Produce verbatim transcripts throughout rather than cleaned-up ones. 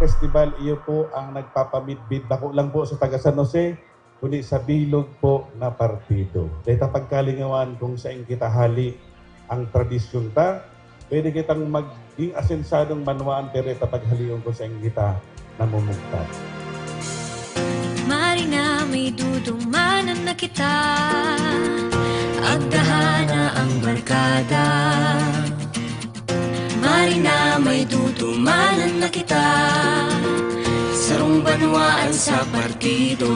Festival, iyo po ang nagpapamidbid, bako lang po sa taga San Jose, kundi sa bilog po na partido. Dahil ta pagkalingawan kung sain kita hali ang tradisyon ta, pwede kitang maging asensadong banwaan, pero ita paghalion kung sain kita namumugtak. Mari na may dudumanan na kita. Agdahan na ang barkada. Mari na may dudumanan na kita. Sarong banwaan sa partido.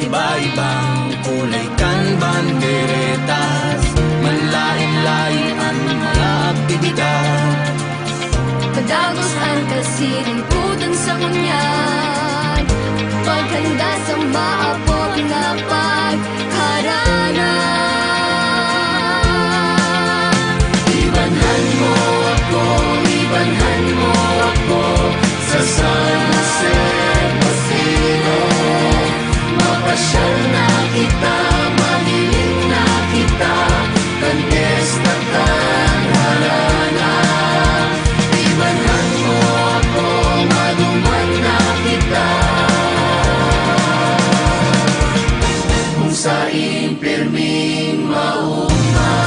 Iba-ibang kulay kan banderetas, manlain-lain an mga aktibidad. Padagos an kasiributan sa ngunyan, paghanda sa maabot na pagharana. Ibanhan mo ako, ibanhan mo ako sa San Jose Basido. Mapasyal na kita, mahiling na kita, kan piyesta, kan harana. Ibanhan mo ako, maduman na kita. Kung sain pirming mauma.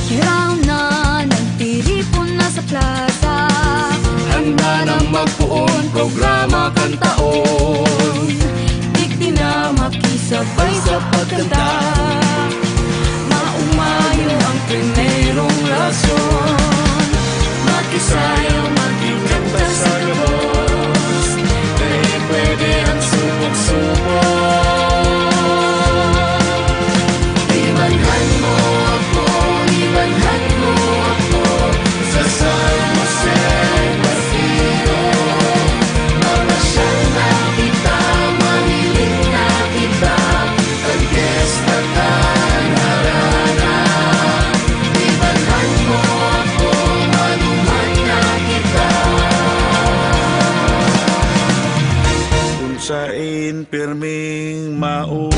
Hiraw na, nagtiripon na sa plaza. Handa nang magpoon, programa kan taon. Digdi na makisabay sa pagkanta. Maumayon ang primerong rasyon. Makisayaw, makikanta sa gabos. Dai pwede ang supok-supok. Ibanhan mo ako, ibanhan mo ako sa San Jose Basido. Mapasyal na kita, mahiling na kita, kan piyesta, kan harana. Ibanhan mo ako, maduman na kita. Kung sain pirming mauma.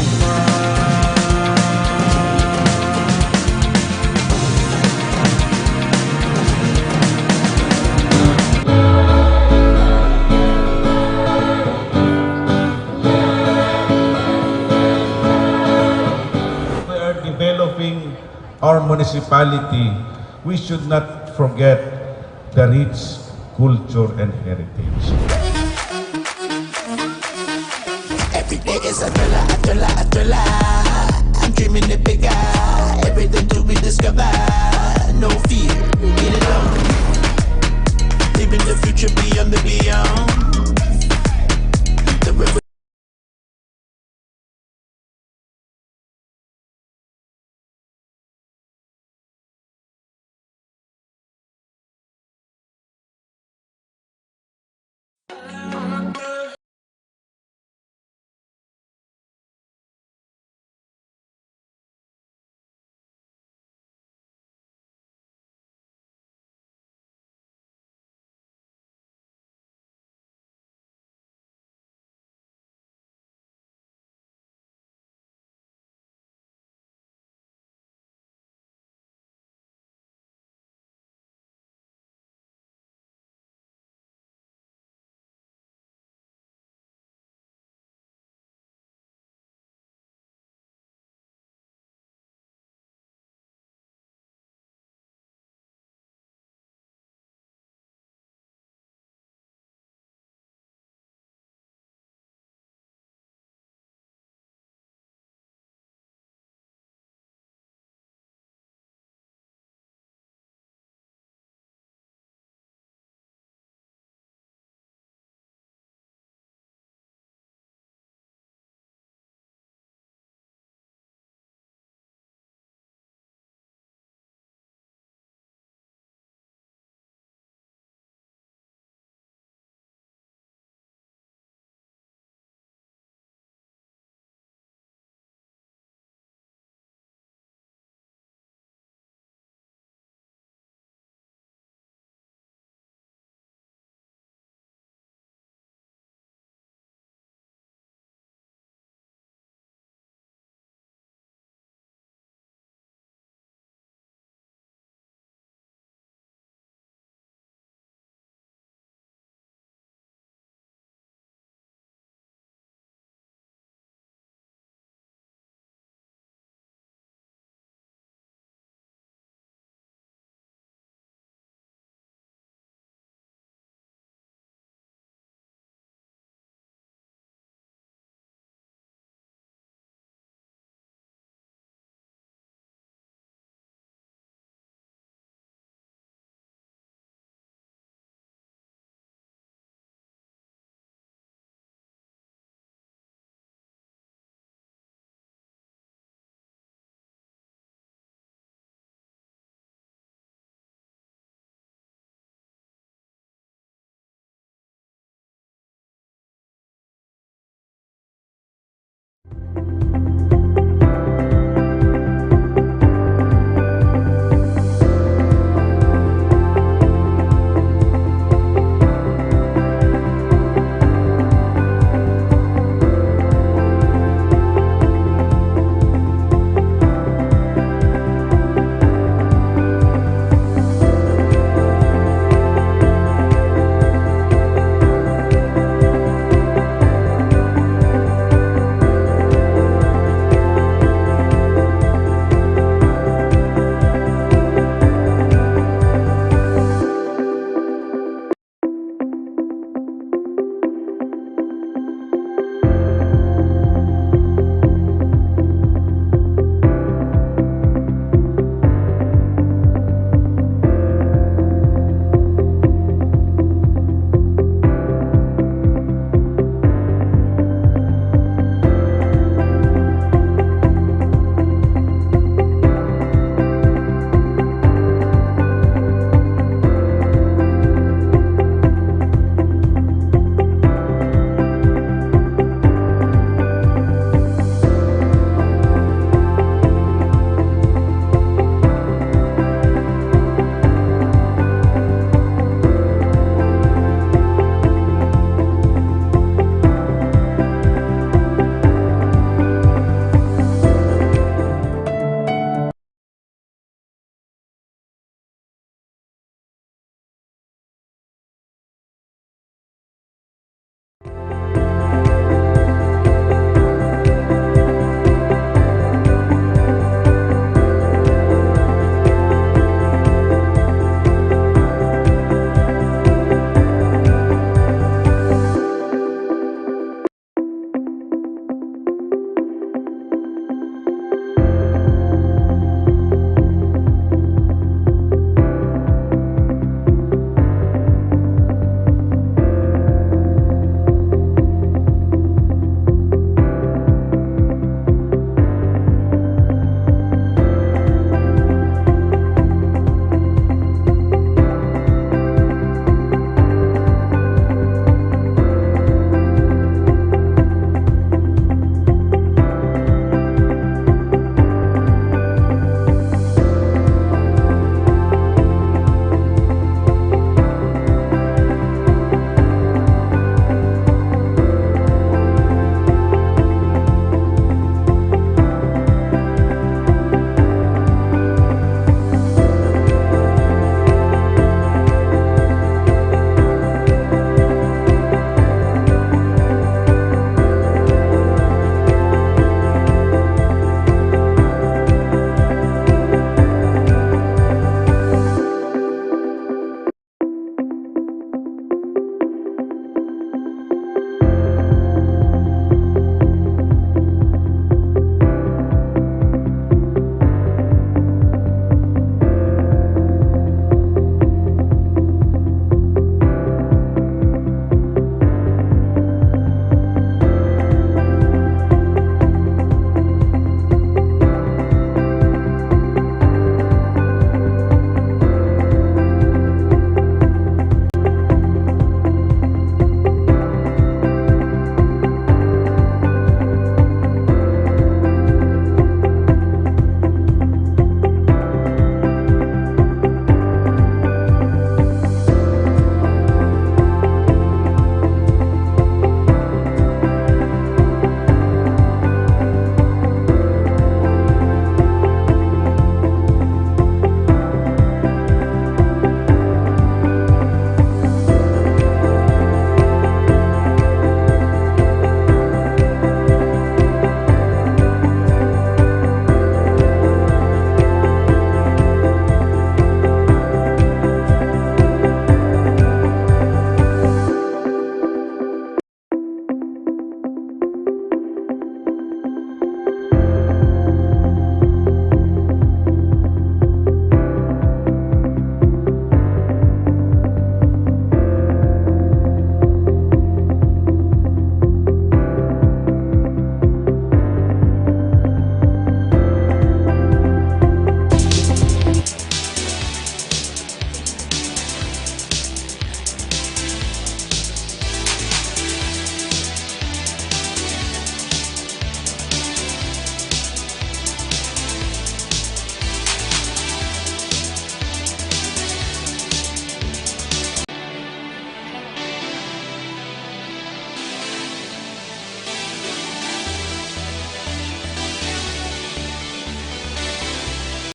We are developing our municipality. We should not forget the rich culture and heritage. Every day is a thriller, a thriller, a thriller. I'm dreaming it bigger. Everything to be discovered. No fear.